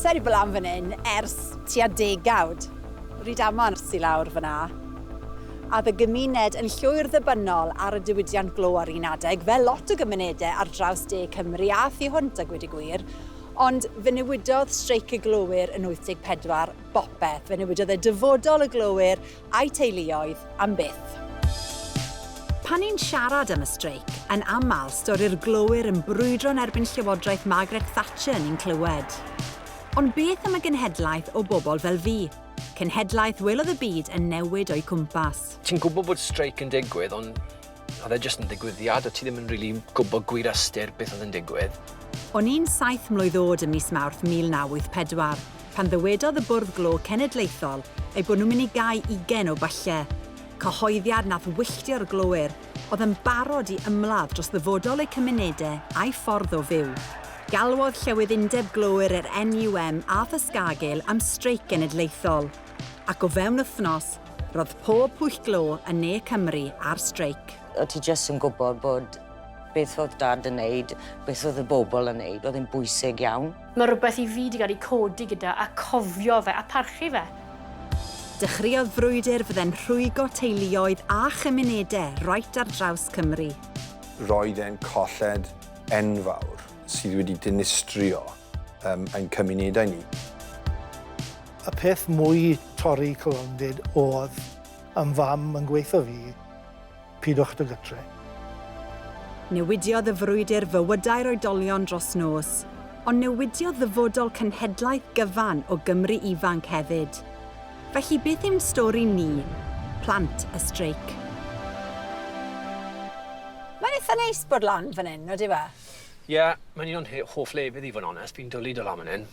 Sa i 'di bod lan fan hyn ers tua degawd. Rydaman sy lawr fan'na. A oedd y gymuned yn llwyr ddibynnol ar y diwydiant glo ar un adeg, fel lot o gymunedau ar draws de Cymru a thu hwnt a gweud y gwir. Ond fe newidodd streic y glowyr yn 84 bopeth. Fe newidodd e dyfodol y glowyr a'u teuluoedd am byth. Pan ni'n siarad am y streic, yn aml, stori'r glowyr yn brwydro yn erbyn llywodraeth Margaret Thatcher ni'n clywed. Ond beth am y genhedlaeth o bobl fel fi? Cenhedlaeth welodd y byd yn newid o'u cwmpas. Ti'n gwybod bod streic yn digwydd, ond oedd e jyst yn ddigwyddiad, o ti ddim yn rili gwybod gwir ystyr beth oedd yn digwydd. O'n i'n saith mlwydd oed ym mis Mawrth 1984, pan ddywedodd y Bwrdd Glo Cenedlaethol eu bod nhw'n mynd i gau ugain o byllau. Cyhoeddiad nath wylltio'r glowyr, oedd yn barod i ymladd dros ddyfodol eu cymunedau a'u ffordd o fyw. Galwodd Llywydd Undeb Glowyr yr NUM, Arthur Scargill, am streic genedlaethol. Ac o fewn wythnos, roedd pob pwll glo yn ne Cymru ar streic. O' ti jyst yn gwybod bod beth oedd Dad yn neud, beth oedd y bobl yn neud, oedd e'n bwysig iawn. Mae rhywbeth i fi 'di gael ei codi gyda a cofio fe a parchu fe. Dechreuodd frwydr fydde'n rhwygo teuluoedd a chymunedau reit ar draws Cymru. Roedd e'n colled enfawr sydd wedi dinistrio um, ein cymunedau ni. Y peth mwy torri calondid oedd yn fam yn gweithio fi, pidwch dy gytre. Newidiodd y frwydr fywydau'r oedolion dros nos, ond newidiodd ddyfodol cenhedlaeth gyfan o Gymry ifanc hefyd. Felly beth yw'n stori ni, plant y streic? Mae'n eitha neis bod lan fan hyn, nod yw e? Ie, mae'n un o'n hoff lefydd i fod yn onest, fi'n dwlu dod lan fan hyn.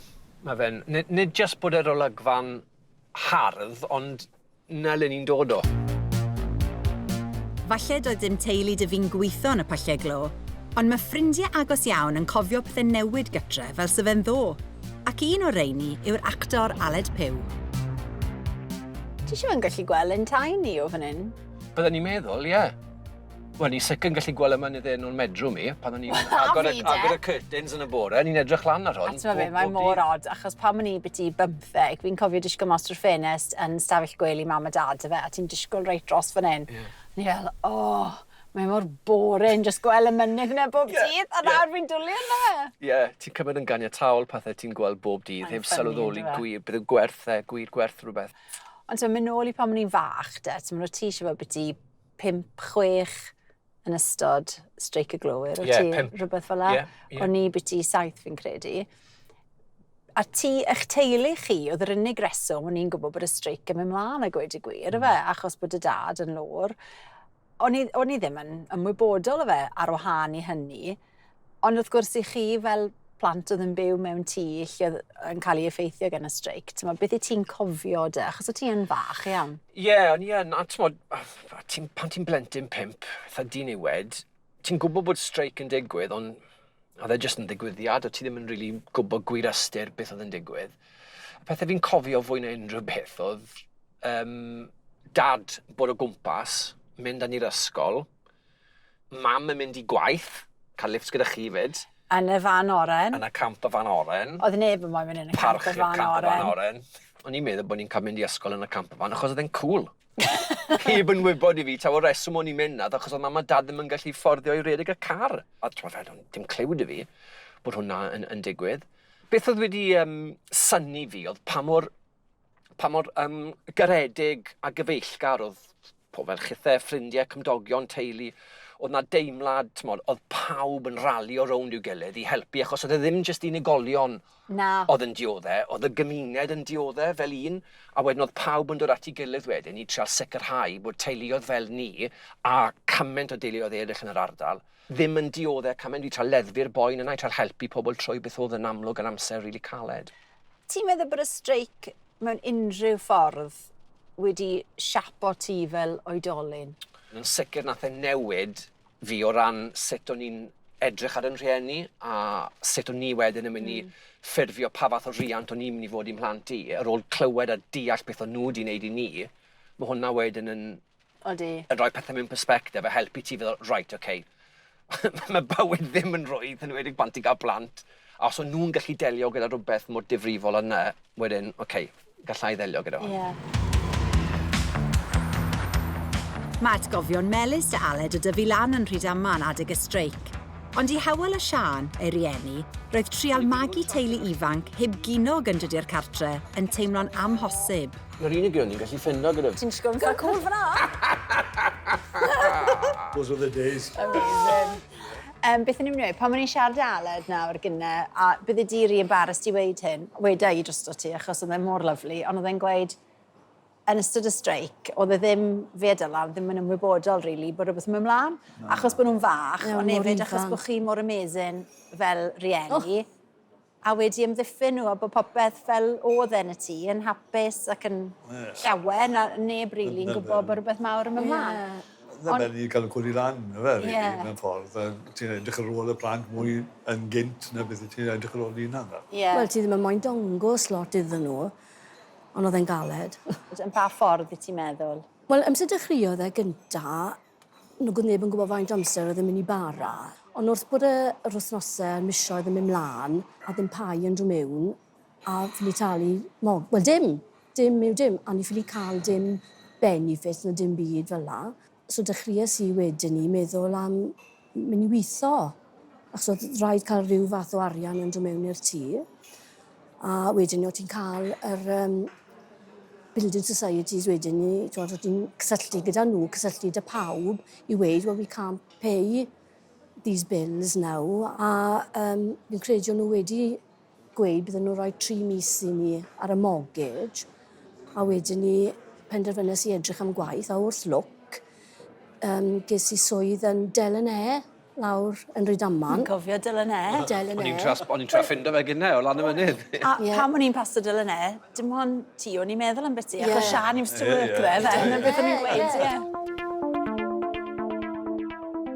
Mae fe'n... Nid, nid jyst bod yr olygfa'n hardd, ond 'Na le ni'n dod o. Falle doedd dim teulu 'da fi'n gwitho yn y pyllau glo, ond ma' ffrindie agos iawn yn cofio pethe'n newid gytre fel 'sa fe'n ddo, ac un o'r rheini yw'r actor Aled Pugh. Ti siŵr yn gallu gweld ein tai ni o fan hyn? Bydden ni'n meddwl, ie. Wel, ni'n sicr yn gallu gweld y mynydd yn o'n medrwm i, pan o'n i'n agor, y, agor y curtains yn y bore, ni'n edrych lan ar hwn. A ti'n meddwl, mae'n mor odd, achos pan o'n i byti 15, fi'n cofio disgwyl mas drwy'r ffenest yn stafell gwely mam a dad, fe, a ti'n disgwyl reit dros fan hyn. Yeah. Ni fel, oh, mae mor boring, just gweld y mynydd yna bob yeah, dydd, a nawr yeah. fi'n dwlu arno fe. Ie, yeah, ti'n cymryd yn ganiataol pethau ti'n gweld bob dydd, heb sylweddoli gwir, bydd y gwerth e, gwir gwerth rhywbeth. Ond ti'n mynd nôl i pan o'n i'n fach, de, ti'n mynd o ti eisiau bod byti 5, 6 yn ystod streic y glowyr, o yeah, ti pump. Rhywbeth fel la? Yeah, yeah. O'n i biti 7 fi'n credu. A ti, eich teulu chi, oedd yr unig reswm o'n i'n gwybod bod y streic yn mynd mlaen a gweud y gwir, mm. fe, achos bod y dad yn lwr. O'n i, o'n i ddim yn ymwybodol o fe ar wahân i hynny. Ond wrth gwrs i chi fel plant oedd yn byw mewn tŷ lle oedd yn cael ei effeithio gan y streic, t'mod, beth wyt ti'n cofio de? Achos o ti yn fach iawn. Ie, yeah, o'n i yn, a t'mod, ti, pan ti'n blentyn pump, eitha diniwed, ti'n gwybod bod streic yn digwydd, ond oedd e jyst yn ddigwyddiad, o ti ddim yn rili really gwybod gwir ystyr beth oedd yn digwydd. Y pethau fi'n cofio fwy na unrhyw beth oedd dad bod o gwmpas, mynd â ni'r ysgol, Mam yn mynd i gwaith, cael lifft gyda chi 'fyd. Yn y fan oren. Yn y camper van oren. Oedd neb yn moyn mynd yn y camper van oren. Parchu'r camper van oren. O'n i'n meddwl bod ni'n cael mynd i ysgol yn y camper van achos oedd e'n cŵl. Heb yn wybod i fi taw y reswm o'n i'n mynd 'na achos oedd mam a dad ddim yn gallu fforddio i redeg y car. A t'mod fel, dim cliw 'da fi bod hwnna yn, yn digwydd. Beth oedd wedi um, synnu fi oedd pa mor, pa mor um, garedig a gyfeillgar oedd pobl fel chithe, ffrindiau, cymdogion, teulu, oedd 'na deimlad, t'mod, oedd pawb yn ralio rownd i'w gilydd i helpu, achos oedd e ddim jyst unigolion Na. oedd yn diodde, oedd y gymuned yn diodde fel un, a wedyn oedd pawb yn dod at ei gilydd wedyn i trial sicrhau bod teuluoedd fel ni, a cymaint o deuluoedd eraill yn yr ardal, ddim yn diodde cymaint, i trial leddfu'r boen yna, i trial helpu pobl trwy beth oedd yn amlwg yn amser rili caled. Ti'n meddwl bod y streic mewn unrhyw ffordd wedi siapo ti fel oedolyn? Yn sicr nath e newid fi o ran sut o'n i'n edrych ar 'yn rhieni a sut o'n i wedyn yn myn' i ffurfio pa fath o riant o'n i'n myn' i fod i'm mhlant i. Ar ôl clywed a deall beth o'n nw 'di neud i ni, ma' hwnna wedyn yn Odi. Yn rhoi pethe mewn persbectif a helpu ti feddwl reit ok ma' bywyd ddim yn rwydd yn enwedig pan ti'n ga'l plant. A os o'n nhw'n gallu delio gyda rhywbeth mor difrifol yna, wedyn, oce, okay, gallai ddelio gyda hwn. Yeah. Mae atgofion melys 'da Aled o dyfu lan yn Rhydaman adeg y streic. Ond i Hywel a Siân, ei rieni, roedd trial magu teulu ifanc heb ginog yn dod i'r cartre yn teimlo'n amhosib. Yr unig un ni'n gallu ffindo gyda... Ti'n disgwyl yn cŵl fan'na? Those were the days. Amazing. Beth o'n i'n mynd i weud, pan o'n i'n siarad â Aled nawr gynne, a bydde di rhy embarrassed i weud hyn, weda i drosto ti, achos oedd e mor lyfli, ond oedd e'n gweud, yn ystod y streic, oedd e ddim, fe a Dylan, ddim yn ymwybodol, really, bod rhywbeth yn mynd mlaen. Achos bod nhw'n fach, Ie, ond mor hefyd achos ifanc. bod chi mor amazing fel rieni, a wedi amddiffyn nhw a bod popeth fel oedd e yn y tŷ, yn hapus ac yn llawen, a neb rili'n gwybod bod rhywbeth mawr yn mynd mlaen. Na ben i gael y codi lan, na fe, really, Ie. mewn ffordd. A ti'n edrych ar ôl y plant mwy yn gynt na beth ti'n edrych ar ôl i hunan. fel. Ie. Wel, ti ddim yn moyn dongos lot iddyn nhw, ond oedd e'n galed. Yn pa ffordd i ti'n meddwl? Wel, amser dechreuodd e gynta, nag oedd neb yn gwybod faint amser oedd e'n mynd i bara. Ond wrth bod y, yr wythnosau a'r misoedd yn mynd mlaen, a ddim pai yn dod mewn, a ffili talu mog... Wel, dim, dim yw dim. A ni ffili cael dim benefit na dim byd fel la. So dechreuais i wedyn ni meddwl am mynd i weitho. Achos oedd rhaid cael rhyw fath o arian yn dod mewn i'r tŷ. A wedyn ni, o ti'n cael yr building societies wedyn ni, t'wod, o ti'n cysylltu gyda nhw, cysylltu 'da pawb i weud, "Well, we can't pay these bills now." A fi'n credu o'n nhw wedi gweud bydden nhw'n rhoi 3 mis i ni ar y mortgage. A wedyn ni penderfynais i edrych am gwaith, a wrth lwc, ges i swydd yn Delynau lawr yn Rydaman. Cofio Delynau? Delynau. O'n i'n trio ffindo fe gynne o lan y mynydd. A pam o'n i'n paso Delynau, dim ond ti o'n i'n meddwl am byti, achos Sian used to work there then, na beth o'n i'n gweud, ie.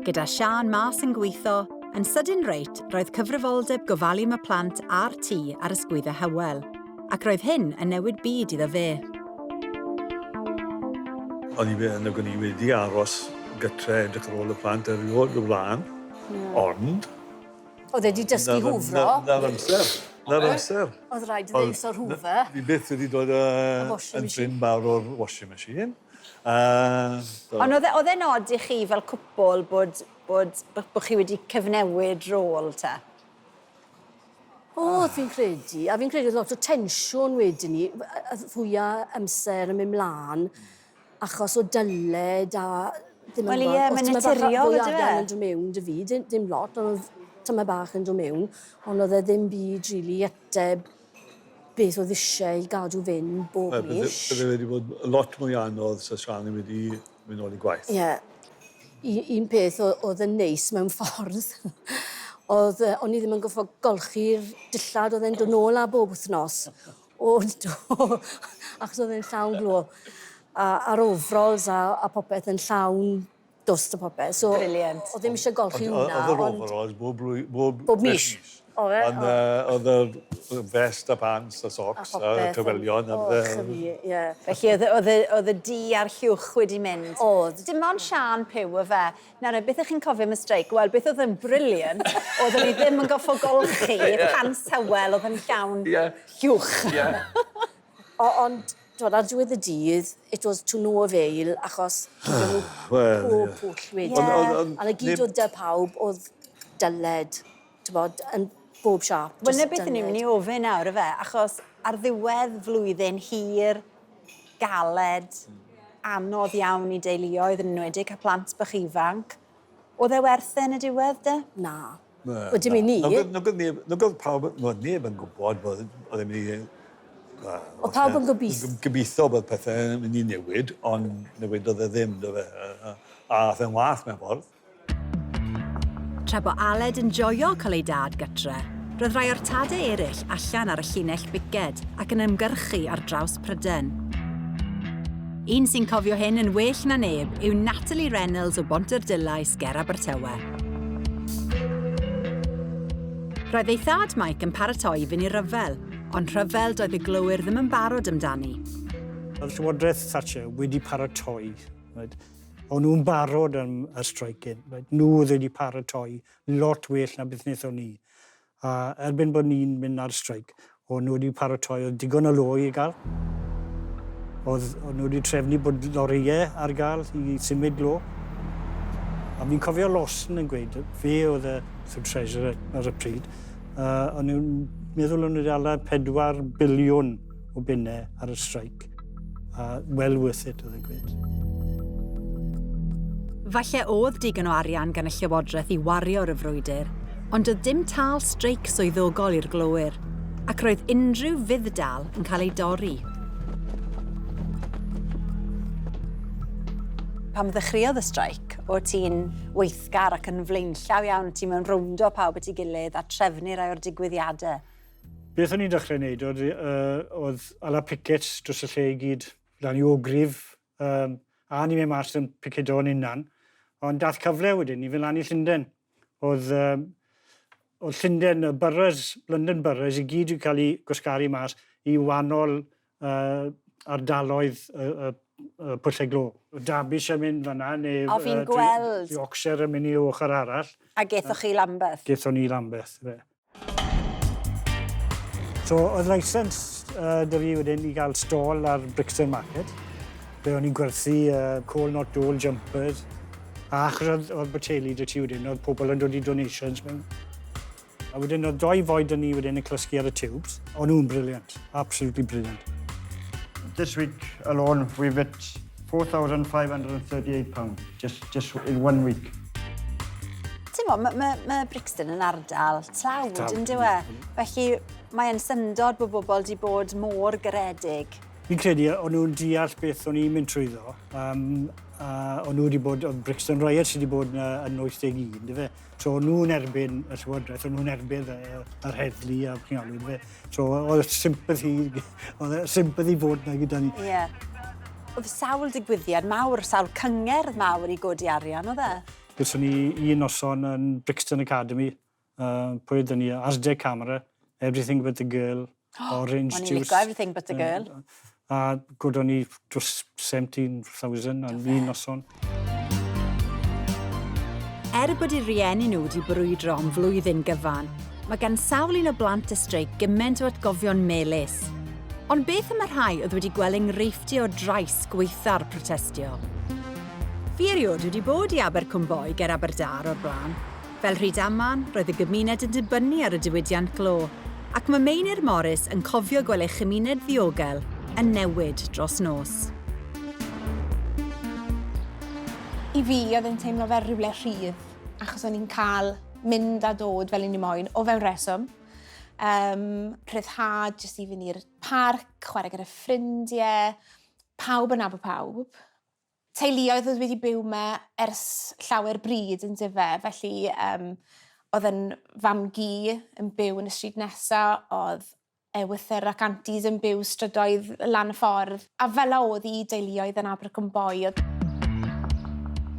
Gyda Siân mas yn gweithio, yn sydyn reit, roedd cyfrifoldeb gofalu am y plant a'r tŷ ar ysgwyddau Hywel, ac roedd hyn yn newid byd iddo fe. O'n i, nag o'n i wedi aros gytre edrych ar ôl y plant erioed o blaen, ond Oedd e wedi dysgu hwfro. Na'r amser. Na'r amser. Oedd rhaid iddo iwso'r hwfer. Fi byth wedi dod washing yn machine. ffrind mawr o'r washing machine. Ond oedd e'n od i chi fel cwpl bod chi wedi cyfnewid rôl te? O, fi'n credu. A fi'n credu oedd lot o tensiwn wedyn ni, y fwyaf amser yn mynd mlaen, achos o dyled a ddim yn Wel, ie, gwbod, mae'n oedd tymed bach naturiol, fwy yndyfe? arian yn dod mewn 'da fi, dim lot, ond oedd tymed bach yn dod mewn, ond oedd e ddim byd really ateb beth oedd eisiau i gadw fynd bob mis. Bydde wedi bod lot mwy anodd sa Sian ddim wedi mynd nôl i gwaith. Ie. Un peth oedd yn neis mewn ffordd, oedd o'n i ddim yn goffo golchi'r dillad oedd e'n dod nôl â bob wythnos. O, do, achos oedd e'n llawn glo. A'r overalls a popeth yn llawn dwst a popeth. So, Brilliant. Oedd ddim eisiau golchi hwnna. Oedd yr overalls bob Bob mis. O, fe? Ond oedd yr vest a pants a socks a popeth yn- tywelion a O, bydde chyfi, ie. Felly oedd y du a'r llwch wedi mynd. Oedd. Dim ond Siân Pugh o fe. Nawr, beth ych chi'n cofio am y streic? Wel, beth oedd yn brilliant, oedd ni ddim yn goffo golchi pants Hywel oedd yn llawn llwch. O, ond, twod, ar diwedd y dydd, it was to no avail, achos gyda nhw Wel, pob ie. pwll wedyn. Ond A 'na gyd oedd 'da pawb oedd dyled, t'bod, yn bob siâp. Wel, jyst na beth ni'n mynd i ofyn nawr, ife, achos ar ddiwedd flwyddyn hir, galed, anodd iawn i deuluoedd, yn enwedig a plant bach ifanc, oedd e werth e yn y diwedd, de? Na. Wel, dim i ni. Nag oedd pawb, no, neb yn gwybod bod oedd e'n mynd i Oedd pawb yn gobeithio bod pethau yn mynd i newid, ond newidodd e ddim, do fe. A ath e'n wath mewn ffordd. Tra bo Aled yn joio cael ei dad gytre, roedd rhai o'r tadau eraill allan ar y llinell biced ac yn ymgyrchu ar draws Prydain. Un sy'n cofio hyn yn well na neb yw Natalie Reynolds o Bontardulais ger Abertawe. Roedd ei thad Mike yn paratoi i fynd i ryfel, ond rhyfel doedd y glowyr ddim yn barod amdani. Oedd Llywodraeth Thatcher wedi paratoi. Right? O'n nhw'n barod am y strike. Right? Nhw oedd wedi paratoi lot well na beth wnaethon ni. A erbyn bod ni'n mynd ar streic, o'n nhw wedi paratoi, oedd digon o lo i gael. Oedd, o'n nhw wedi trefnu bod lorïau ar gael i symud glo. A fi'n cofio Lawson yn gweud, fe oedd y treasurer ar y pryd, o'n nhw'n meddwl o'n nhw wedi ala 4 biliwn o bunnau ar y streic. A well worth it, oedd e'n gweud. Falle oedd digon o arian gan y Llywodraeth i wario ar y frwydr, ond doedd dim tâl streic swyddogol i'r glowyr, ac roedd unrhyw fudd-dal yn cael ei dorri. Pan ddechreuodd y streic, o ti'n weithgar ac yn flaenllaw iawn, ti'n mewn rowndo pawb at ei gilydd a trefnu rai o'r digwyddiadau. Beth o'n i'n dechrau wneud oedd, oedd ala pickets dros y lle i gyd, lan i Ogrif, a ni'n mynd mas yn picedo yn unan. Ond dath cyfle wedyn i fynd lan i Llundain. Oedd, um, oedd Llundain, y boroughs, London boroughs, i gyd wedi cael eu gwasgaru mas i wahanol ardaloedd y, y, y pwllau glo. Oedd Derbyshire yn mynd fanna, neu... O, fi'n gweld. Yorkshire yn mynd i ochr arall. A gethoch chi Lambeth? Gethon ni Lambeth, fe. So, oedd licence 'da fi wedyn i gael stall ar Brixton Market, ble o'n i'n gwerthu coal not dole jumpers. A achos oedd, oedd boteli 'da ti wedyn, oedd pobl yn dod i donations mewn. A wedyn oedd doi foi 'da ni wedyn yn clysgu ar y tubes. O'n nhw'n brilliant, absolutely brilliant. This week alone, we've hit £4,538 just in one week. Ti'n mo, mae ma, ma Brixton yn ardal tlawd, yn dyw e? Felly mae'n syndod bod bobl wedi bod mor garedig. Fi'n credu o'n nhw'n deall beth o'n i'n mynd trwyddo. A o'n nhw wedi bod, oedd Brixton Riots wedi bod yn, yn 81, dy fe? So o'n nhw'n erbyn y Llywodraeth, o'n nhw'n erbyn yr heddlu a chi'n galw, dy fe? So oedd sympathy, oedd sympathy fod na gyda ni. Ie. Yeah. Oedd sawl digwyddiad mawr, sawl cyngerdd mawr i godi arian, oedd e? Gyson ni un noson yn Brixton Academy, pwy ydyn ni, Aztec Camera, Everything But The Girl, Orange O'n i'n Juice. licio Everything But The Girl. A godon ni dros 17,000 yn un noson. Er bod eu rieni nhw wedi brwydro am flwyddyn gyfan, mae gan sawl un o blant y streic gymaint o atgofion melys. Ond beth am y rhai oedd wedi gweld enghreifftiau o drais gweitha'r protestio? Fi erioed wedi bod i Abercwmboi ger Aberdâr o'r blaen. Fel Rhydaman, roedd y gymuned yn dibynnu ar y diwydiant glo, ac mae Meinir Morris yn cofio gweld ei chymuned ddiogel yn newid dros nos. I fi, oedd yn teimlo fel rhywle rhydd, achos o'n i'n cael mynd a dod fel un i moyn, o fewn reswm. Rhyddhad jyst i fynd i'r parc, chwarae gyda ffrindiau, pawb yn nabod pawb. Teuluoedd oedd wedi byw 'ma ers llawer bryd yn dyfe, felly oedd yn fam-gu yn byw yn y stryd nesa, oedd ewythr ac aunties yn byw strydoedd lan y ffordd, a fel 'na oedd i deuluoedd yn Abercwmboi.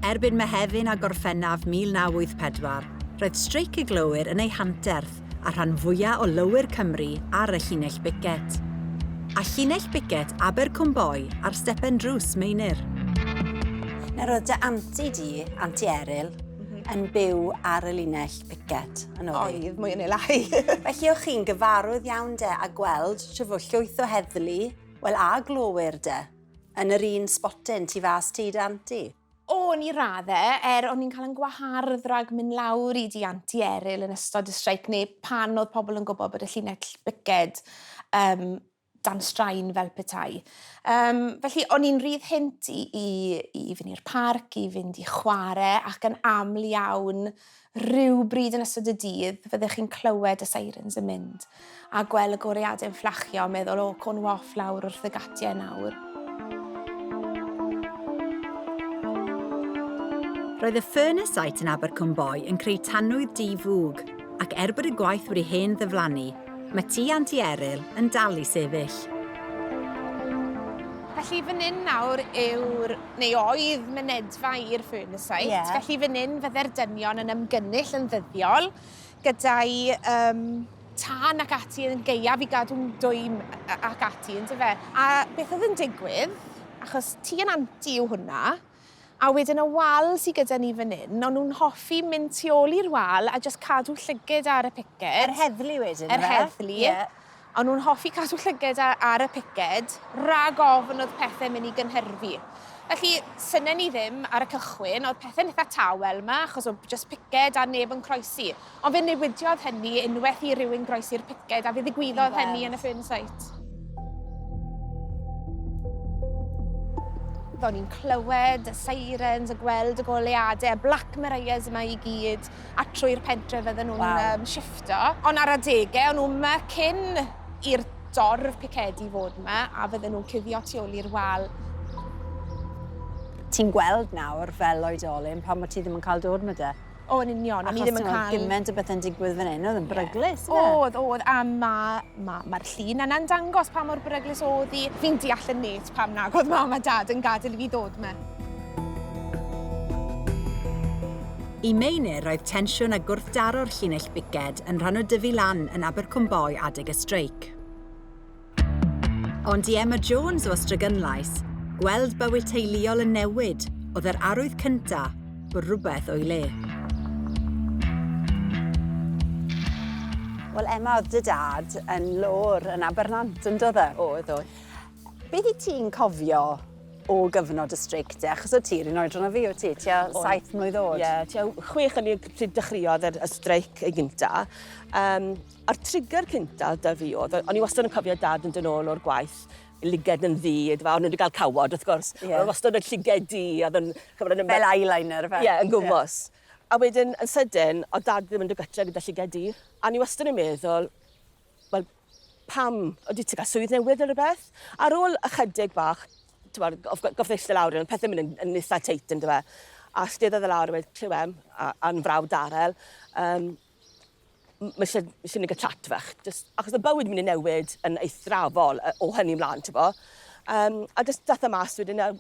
Erbyn Mehefin a Gorffennaf 1984, roedd streic y glowyr yn ei hanterth a rhan fwyaf o lowyr Cymru ar y llinell bicet. A llinell bicet Abercwmboi ar stepen drws Meinir. Nawr oedd dy anti di, Anti Eryl, yn byw ar y linell picet yn oedd? Oedd, mwy neu lai. Felly o'ch chi'n gyfarwydd iawn de a gweld trwy fod llwyth o heddlu, wel a glowyr de, yn yr un spotyn tu fas tŷ dy anti. O'n i raddau, er o'n i'n cael yn gwahardd rhag mynd lawr i di Anti Eryl yn ystod y streic, neu pan oedd pobl yn gwybod bod y llinell biced dan straen fel petai. Felly, o'n i'n rhydd hynt i fynd i'r parc, i fynd i chwarae, ac yn aml iawn, rhyw bryd yn ystod y dydd, fyddech chi'n clywed y sirens yn mynd, a gweld y goleuadau'n fflachio, a meddwl, o, cwn off lawr wrth y gatiau nawr. Roedd y furnace site yn Abercwmboi yn creu tanwydd di-fwg, ac er bod y gwaith wedi hen ddiflannu, mae tŷ Anti Eryl yn dal i sefyll. Felly fan hyn nawr yw'r, neu oedd, mynedfa i'r furnace site. Felly fan hyn fydde'r dynion yn ymgynnull yn ddyddiol gyda'i tân ac ati yn gaeaf i gadw'n dwym ac ati, yn dyfe. A beth oedd yn digwydd, achos tŷ yn anti yw hwnna, A wedyn y wal sy gyda ni fan 'yn, o'n nhw'n hoffi mynd tu ôl i'r wal a jyst cadw llyged ar y piced. Yr heddlu wedyn, ife? Yr heddlu. Ie. O'n nhw'n hoffi cadw llyged ar y piced, rhag ofn oedd pethe'n mynd i gynhyrfu. Felly, synnen ni ddim ar y cychwyn, oedd pethe'n eitha tawel 'ma, achos oedd jyst piced a neb yn croesi. Ond fe newidiodd hynny unwaith i rywun groesi'r piced, a fe ddigwyddodd hynny yn y Fernside. O'n i'n clywed y sirens, y gweld y goleuadau, y Black Marias yma i gyd, a trwy'r pentre fydden nhw'n wow. shifto. Ond ar adegau, o'n nhw yma cyn i'r dorf picedi fod yma, a fydden nhw'n cuddio tu ôl i'r wal. Ti'n gweld nawr fel oedolyn pam bod ti ddim yn cael dod 'ma de? O, yn union. O'n i ddim yn cael... Gymaint o bethau'n digwydd fan hyn, oedd yn beryglus, yeah. Oedd, oedd, a mae'r ma, ma llun yna'n dangos pa mor beryglus oedd hi. Fi'n deall yn net pam nag oedd mam a dad yn gadael i fi ddod 'ma. I Meinir, roedd tensiwn a gwrthdaro'r llinell biced yn rhan o dyfu lan yn Abercwmboi adeg y streic. Ond i Emma Jones o Ystradgynlais, gweld bywyd teuluol yn newid oedd yr arwydd cynta' bod rhywbeth o'i le. Wel Emma, oedd dy dad yn lôr yn Abernant, yn doedd e? Oedd, oedd. Beth i ti'n cofio o gyfnod y streic te? Achos o ti'n un oedran o fi, o ti? Tua 7 mlwydd oed? Ie, yeah, tua 6 o'n i pryd dechreuodd y streic ei gynta. A'r trigger cynta da fi oedd, o'n i wastad yn cofio dad yn dod nôl o'r gwaith, liged yn ddu, o'n nhw wedi cael cawod wrth gwrs, yeah. Ond wastad yn llyged du, oedd yn... Fel eyeliner, fe? Ie, yeah, yn gwmws. Yeah. A wedyn, yn sydyn, oedd dad ddim yn dod gytre gyda llyged du. A ni wastad yn meddwl, wel, pam? Oeddi ti cael swydd newydd neu rhywbeth? Ar ôl ychydig bach, ti'n goffod eistedd lawr, yn pethau'n mynd yn eitha teit yn dweud. A steddodd e lawr a wedi, clyw em, a'n frawd Darrell, mae eisiau, mae eisiau ni gael chat fach. Just, achos y bywyd mynd i newid yn eithrafol o hynny mlaen, ti'n bo. A just dath e mas wedyn a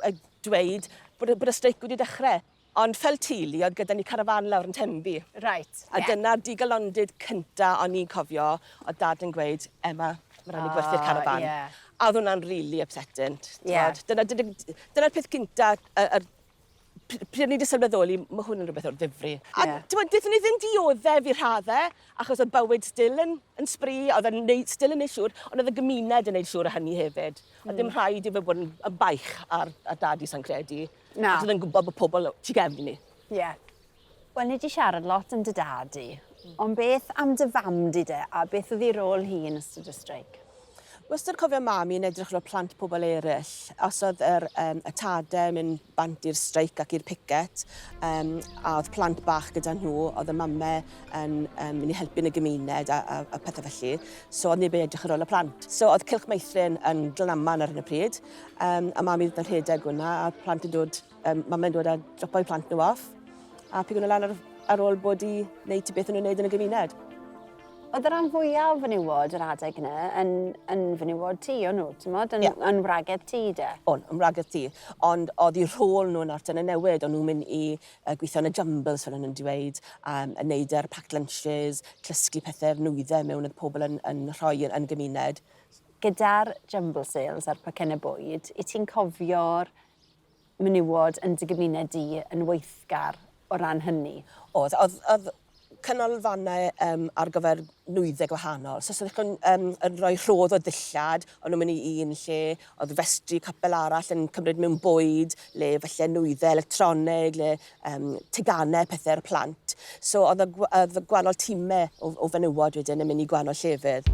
dweud bod y streic wedi dechrau. Ond fel teulu, oedd gyda ni carafán lawr yn Tenby. Right, A dyna'r digalondid cynta o'n i'n cofio, oedd dad yn gweud, Emma, mae rhaid ni gwerthu'r carafán. Yeah. A oedd hwnna'n really upsetting. Yeah. Dyna'r dyna peth cynta, pryd o'n i wedi sylweddoli, mae hwn yn rhywbeth o'r ddifri. A yeah. ti'n gwybod, ni ddim dioddef i'r raddau, achos oedd bywyd still yn sbri, oedd yn neud, still yn neud siŵr, ond oedd y gymuned yn neud siŵr o hynny hefyd. Oedd dim rhaid i fe bod yn baich ar dad i sa'n credu. Na. Achos oedd e'n gwybod bod pobl tu gefn i ni. Ie. Yeah. Wel, ni wedi siarad lot am dy dad di, ond beth am dy fam di de, a beth oedd ei rôl hi yn ystod y streic? Wastad cofio mam i'n edrych ar ôl plant pobl eraill. Os oedd y tadau yn mynd bant i'r streic ac i'r picket, a oedd plant bach gyda nhw, oedd y mamau yn mynd i helpu yn y gymuned a pethau felly. So oedd neb yn edrych ar ôl y plant. So oedd Cylch Meithrin yn Glanaman ar hyn o pryd, a mam i yn rhedeg hwnna, a plant yn dod, mamau'n dod a dropo'u plant nhw off, a pigo nhw lan ar ôl bod i wneud ti beth o'n nhw'n wneud yn y gymuned. Oedd y rhan fwyaf o fenywod yr adeg yna yn fenywod ti, o'n nhw, ti'n modd? Yn, yeah. Yn wragedd ti, de? O'n, yn wragedd ti. Ond oedd eu rôl nhw yn ardal yn newid. O'n nhw'n mynd i gweithio yn y jumbles, fel o'n nhw'n dweud, yn neud yr packed lunches, clysgu pethau'r nwyddau mewn oedd pobl yn rhoi yn gymuned. Gyda'r jumble sales a'r pacennau bwyd, i ti'n cofio'r menywod yn dy gymuned di yn weithgar o ran hynny? Oedd canolfannau ar gyfer nwyddau gwahanol. So, os ydych chi'n yn rhoi rhodd o ddillad, o'n nhw'n mynd i un lle, oedd festri capel arall yn cymryd mewn bwyd, le falle nwyddau electronig, le teganau, pethau i'r plant. So, oedd y gwahanol timau o fenywod wedyn yn mynd i gwahanol llefydd.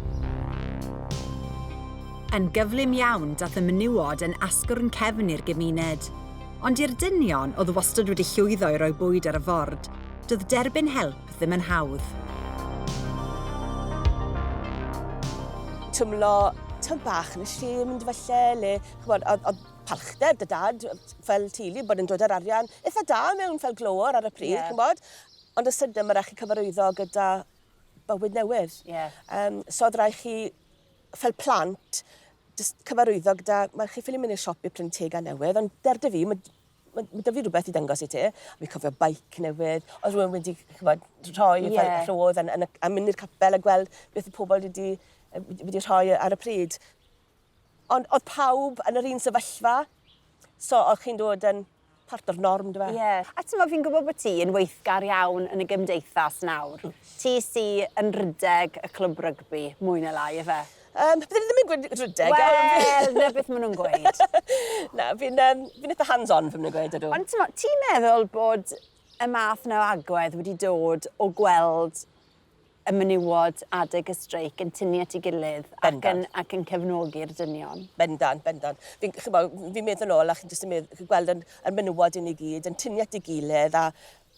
Yn gyflym iawn, dath y menywod yn asgwrn cefn i'r gymuned. Ond i'r dynion oedd wastad wedi llwyddo i roi bwyd ar y ford, doedd derbyn help ddim yn hawdd. Twmlo tyn bach yn y lle mynd falle, le, ch'mod, oedd palchder dy dad fel teulu bod yn dod â'r arian eitha da mewn fel glöwr ar y pryd, yeah. Ch'mod. Ond y sydyn mae rhaid chi cyfarwyddo gyda bywyd newydd. Yeah. So oedd rhaid chi, fel plant, jyst cyfarwyddo gyda, mae chi ffili mynd i'r siop i prynu tegan newydd, ond der dy fi, mae 'da fi rhywbeth i dangos i ti. A fi'n cofio bike newydd, oedd rhywun wedi, ch'mod, rhoi fel rhodd a mynd i'r capel a gweld beth oedd pobl wedi rhoi ar y pryd. Ond oedd pawb yn yr un sefyllfa, so oedd chi'n dod yn Part o'r norm, dyfe? Ie. A t'mo' fi'n gwybod bod ti yn weithgar iawn yn y gymdeithas nawr. Ti sy yn rhedeg y clwb rygbi, mwy neu lai, ife? Um, bydden i ddim yn gweud rhedeg. Wel, 'na beth maen nhw'n gweud. Na, fi'n um, fi eitha hands-on, fi'n mynd gweud, ydw. Ond t'mo', ti'n meddwl bod y math 'na o agwedd wedi dod o gweld y menywod adeg y streic yn tynnu at ei gilydd ac yn, ac yn cefnogi'r dynion. Bendant, bendant. Fi'n fi meddwl nôl a chi'n jyst yn meddwl, chi'n gweld yn, yn menywod i ni gyd yn tynnu at ei gilydd a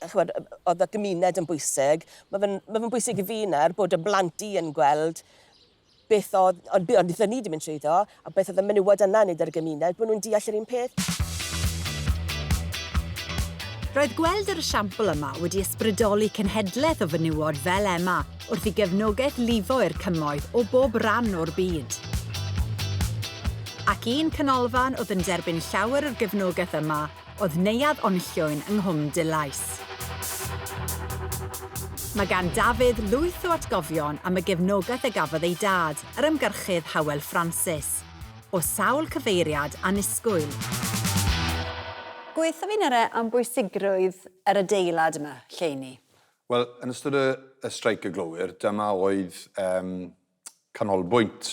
chymod, oedd y gymuned yn bwysig. Mae fe'n ma fe bwysig i fi nawr bod y blant i yn gweld beth oedd, ond be oedd ni wedi mynd trwyddo, a beth oedd y menywod yna yn neud ar y gymuned, bod nhw'n deall yr un peth. Roedd gweld yr esiampl yma wedi ysbrydoli cenhedlaeth o fenywod fel Emma wrth i gefnogaeth lifo i'r cymoedd o bob ran o'r byd. Ac un canolfan oedd yn derbyn llawer o'r gefnogaeth yma oedd Neuadd Onllwyn yng Nghwm Dulais. Mae gan Dafydd lwyth o atgofion am y gefnogaeth a gafodd ei dad, yr ymgyrchydd Hywel Francis, o sawl cyfeiriad annisgwyl. Gweutho fi nawr am bwysigrwydd yr adeilad yma, lle 'y ni. Wel, yn ystod y, y streic y glowyr, dyma oedd um, canolbwynt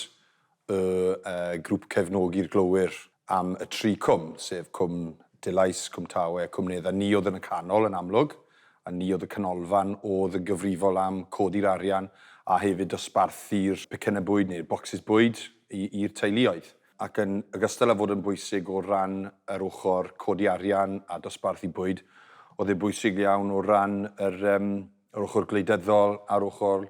y uh, grŵp cefnogi'r glowyr am y tri cwm, sef Cwm Dulais, Cwm Tawe, Cwm Nedd, a ni oedd yn y canol yn amlwg, a ni oedd y canolfan oedd yn gyfrifol am codi'r arian a hefyd dosbarthu'r pecynnau bwyd neu'r bocsys bwyd i'r teuluoedd. Ac yn ogystal â fod yn bwysig o ran yr ochr codi arian a dosbarthu bwyd, oedd e'n bwysig iawn o ran yr, um, yr ochr gwleidyddol a'r ochr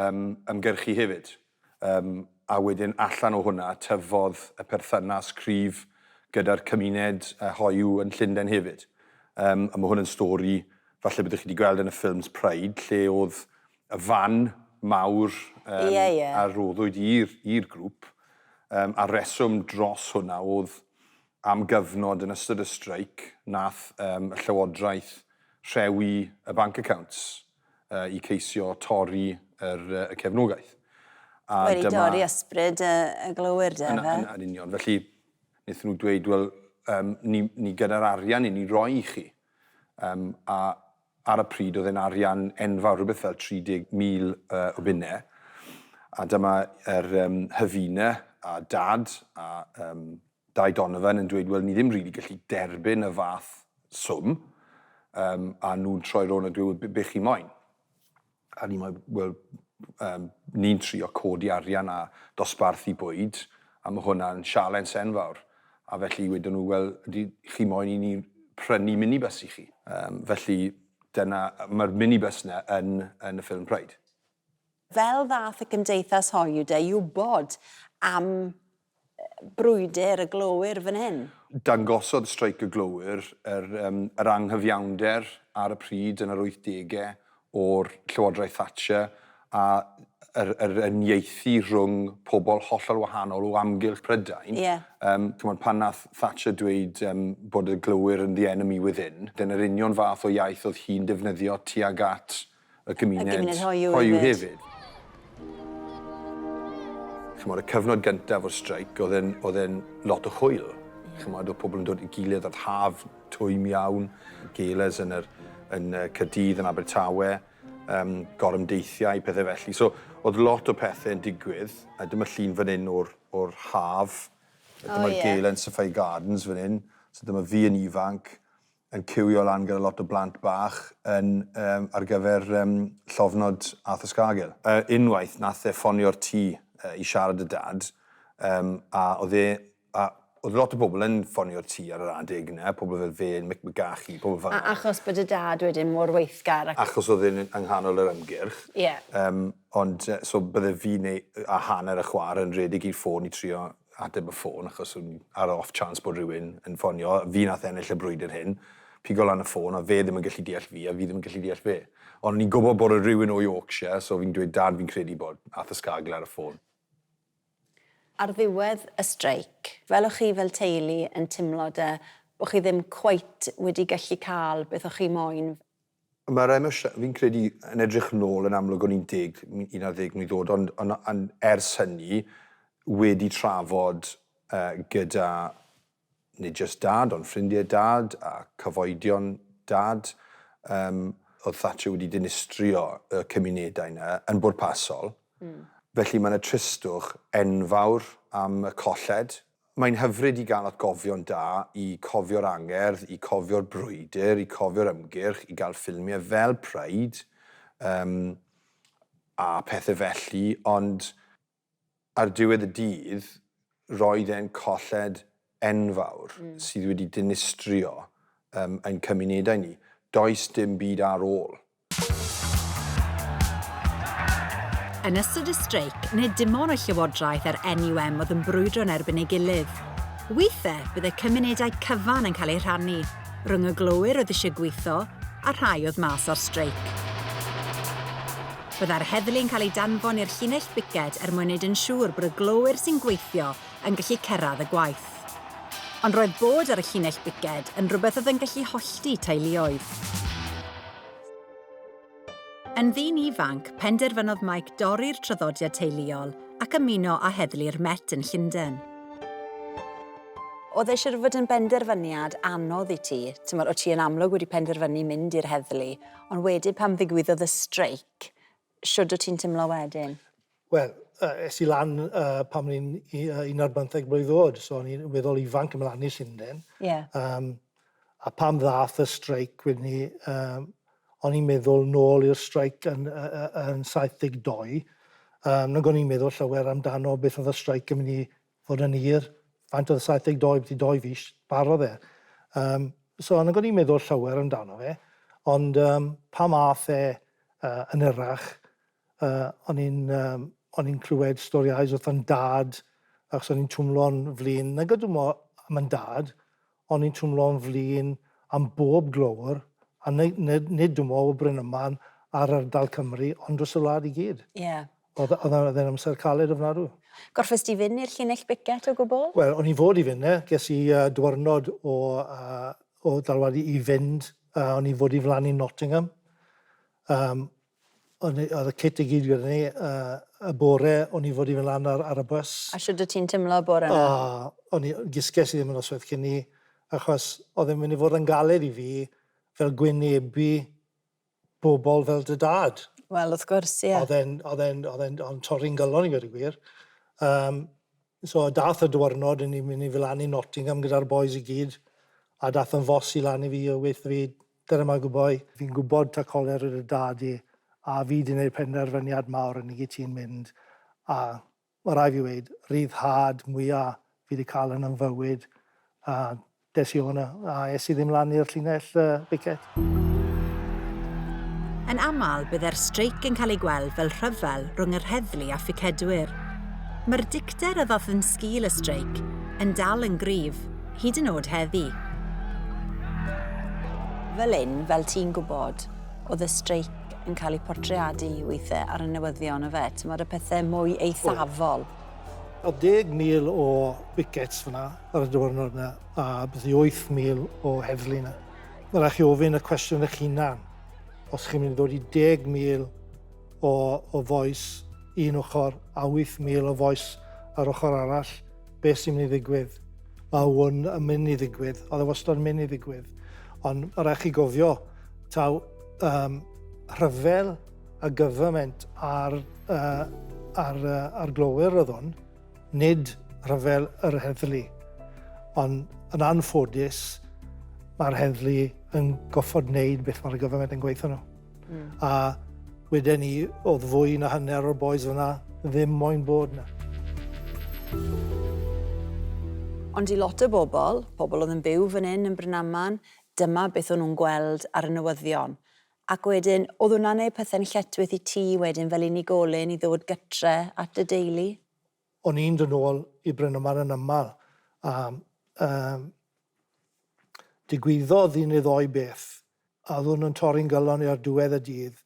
um, ymgyrchu hefyd. Um, a wedyn allan o hwnna tyfodd y perthynas cryf gyda'r cymuned uh, hoiw yn Llundain hefyd. Um, a mae hwn yn stori, falle byddwch chi wedi gweld yn y ffilms Pride, lle oedd y fan mawr um, yeah, yeah. a roddwyd i'r grŵp. Um, a reswm dros hwnna oedd am gyfnod yn ystod y streic nath um, y llywodraeth rhewi y bank accounts uh, i ceisio torri yr, y cefnogaeth. A Wedi dyma, dorri ysbryd y, y glowyr, de, fe? Yn, yn union. Felly, wnaethon nhw dweud, wel, um, ni, ni gyda'r arian i ni roi i chi. Um, a ar y pryd oedd e'n arian enfawr, rhywbeth fel 30,000 uh, o bunnau. A dyma yr um, Hyfina a dad a um, Dai Donovan yn dweud, wel, ni ddim rili really gallu derbyn y fath swm. Um, a nhw'n troi rownd a dweud, be, be chi moyn? A ni'n moyn, wel, um, ni'n trio codi arian a dosbarthu bwyd, a mae hwnna'n sialens enfawr. A felly wedyn nhw, wel, ydy chi moyn i ni prynu minibus i chi? Um, felly, dyna, mae'r minibus yna yn, yn y ffilm Pride. Fel ddath y gymdeithas hoyw de i wybod am brwydr y glowyr fan hyn? Dangosodd streic y glowyr yr, um, yr anghyfiawnder ar y pryd yn yr 80au o'r Llywodraeth Thatcher a yr, yr unieithu rhwng pobl hollol wahanol o amgylch Prydain. Yeah. Um, chymod, pan nath Thatcher dweud um, bod y glowyr yn the enemy within, dyna'r union fath o iaith oedd hi'n defnyddio tuag at y gymuned, y gymuned hoyw, hoyw hefyd. Chymod, y cyfnod gyntaf o'r streic oedd e'n, oedd e'n lot o hwyl. Yeah. Chymod, oedd pobl yn dod i gilydd, oedd haf twym iawn, galas yn, yr, yn Caerdydd, yn Abertawe, um, gorymdeithiau, pethau felly. So, oedd lot o pethau yn digwydd, a dyma llun fan hyn o'r, or haf. Dyma'r oh, yeah. gala yn Sophia Gardens fan hyn. So dyma fi yn ifanc, yn ciwio lan gyda lot o blant bach yn, um, ar gyfer um, llofnod Arthur Scargill. Uh, unwaith nath e ffonio'r tŷ uh, i siarad y dad, um, a oedd e, a oedd lot o bobl yn ffonio'r tŷ ar yr adeg yna, pobl fel fe, Mick McGahey, pobl fel A achos bod y dad wedyn mor weithgar. Ac... Achos oedd e'n yng nghanol yr ymgyrch. Ie. Yeah. Um, ond, so bydde fi neu a hanner y chwar yn rhedeg i'r ffôn i trio ateb y ffôn, achos o'n ar off chance bod rhywun yn ffonio. Fi nath ennill y brwydr hyn. Pigo lan y ffôn, a fe ddim yn gallu deall fi, a fi ddim yn gallu deall fe. Ond o'n i'n gwybod bod y rhywun o Yorkshire, so fi'n dweud, dad, fi'n credu bod Arthur Scargill ar y ffôn. Ar ddiwedd y streic, fel o'ch chi fel teulu yn timlo de, bod chi ddim cweit wedi gallu cael beth o'ch chi moyn? Mae'r emosiynau, fi'n credu, yn edrych nôl yn amlwg o'n i'n 10, 11 mlwydd oed, ond on, on, ers hynny wedi trafod uh, gyda Nid jyst dad, ond ffrindiau dad a cyfoedion dad. Um, oedd Thatcher wedi dinistrio y cymunedau yna yn bwrpasol. Felly mae yna tristwch enfawr am y colled. Mae'n hyfryd i gael atgofion da, i cofio'r angerdd, i cofio'r brwydr, i cofio'r ymgyrch, i gael ffilmiau fel Pride um, a pethau felly, ond ar diwedd y dydd, roedd e'n colled enfawr sydd wedi dinistrio um, ein cymunedau ni. Does dim byd ar ôl. Yn ystod y streic, nid dim ond y Llywodraeth a'r NUM oedd yn brwydro yn erbyn ei gilydd. Weithiau, byddai cymunedau cyfan yn cael eu rhannu, rhwng y glowyr oedd eisiau gweithio a rhai oedd mas ar streic. Byddai'r heddlu'n cael ei danfon i'r llinell biced er mwyn wneud yn siŵr bod y glowyr sy'n gweithio yn gallu cyrraedd y gwaith. Ond roedd bod ar y llinell biced yn rhywbeth oedd yn gallu hollti teuluoedd. Yn ddyn ifanc, penderfynodd Mike dorri'r traddodiad teuluol ac ymuno â heddlu'r Met yn Llundain. Oedd e siŵr fod yn benderfyniad anodd i ti. T'mod, o' ti yn amlwg wedi penderfynu mynd i'r heddlu, ond wedyn pan ddigwyddodd y streic, shwd o' ti'n timlo wedyn? Wel, es i lan pan o'n i'n un ar bymtheg mlwydd oed, so o'n i'n weddol ifanc yn mynd lan i Llundain. Ie. A pan ddath y streic wedyn ni, o'n i'n meddwl nôl i'r streic yn, yn 72. Nag o'n i'n meddwl llawer amdano beth oedd y streic yn mynd i fod yn hir. Faint oedd y 72, beth i doi fis, barodd e. So nag o'n i'n meddwl llawer amdano fe, ond pan ath e yn hirach, o'n i'n o'n i'n clywed storïau wrth yn dad, achos o'n i'n twmlo'n flin. Nag ydw mo am yn dad, o'n i'n twmlo'n flin am bob glowr, a nid, nid, nid dwi'n o Brynaman ar ardal Cymru, ond dros y wlad i gyd. Ie. Yeah. Oedd oedd e'n amser caled ofnadw. Gorffes di fynd i'r llinell bicet o gwbl? Wel, o'n i fod i fynd, e. Ges i diwrnod o, o dalwad i fynd. O'n i fod i flan i Nottingham. O'n i, oedd y kit i gyd gyda ni. Y bore, o'n i fod i fynd lan ar, ar y bus. A shwd o ti'n timlo y bore yna? O, o'n i, gysges i ddim yn noswaith cyn ni, achos oedd e'n mynd i fod yn galed i fi fel gwynebu bobl fel dy dad. Wel, wrth gwrs, ie. Oedd e'n, oedd e'n, oedd e'n, oedd torri'n galon i gweud y gwir. So dath y diwrnod yn i'n mynd i fel lan i Nottingham gyda'r boys i gyd, a dath yn fos i lan i fi a weithio fi, dyna ma gwboi, fi'n gwybod ta coler ydy dad i, a fi di wneud penderfyniad mawr yn i ti'n mynd, a mae rai fi weud, ryddhad mwyaf fi wedi cael yn yn fywyd, a des i o'na, a es i ddim lan i'r llinell bicet. Yn aml, byddai'r streic yn cael ei gweld fel rhyfel rhwng yr heddlu a phicedwyr. Mae'r dicter a ddoth yn sgil y streic yn dal yn gryf, hyd yn oed heddi. Fel un, fel ti'n gwybod, oedd y streic yn cael ei portreadu weithiau ar y newyddion yfe, timod, y pethau mwy eithafol. Oedd 10,000 o wickets fyna ar y diwrnod yna, a byddu 8,000 o heddlu yna. Mae rhaid chi ofyn y cwestiwn eich hunan, os chi'n mynd i ddod i 10,000 o, o fois un ochr a 8,000 o fois ar ochr arall, beth sy'n mynd i ddigwydd? Mae hwn yn mynd i ddigwydd, oedd e wastad yn mynd i ddigwydd. Ond mae rhaid chi gofio, taw rhyfel y government ar, ar, ar glowyr oedd hwn, nid rhyfel yr heddlu. Ond yn anffodus, mae'r heddlu yn goffod wneud beth mae'r government yn gweithio nhw. A wedyn ni, oedd fwy na hanner o'r boys fyna ddim moyn bod yna. Ond i lot o bobl, pobl oedd yn byw fan hyn yn Brynaman, dyma beth o'n nhw'n gweld ar y newyddion. Ac wedyn, oedd hwnna'n neud pethe'n lletchwith i ti wedyn fel unigolyn i ddod gytre at dy deulu? O'n i'n dod nôl i Brynaman yn aml, a digwyddodd un neu ddoi beth, a oedd hwn yn torri'n galon i ar diwedd y dydd.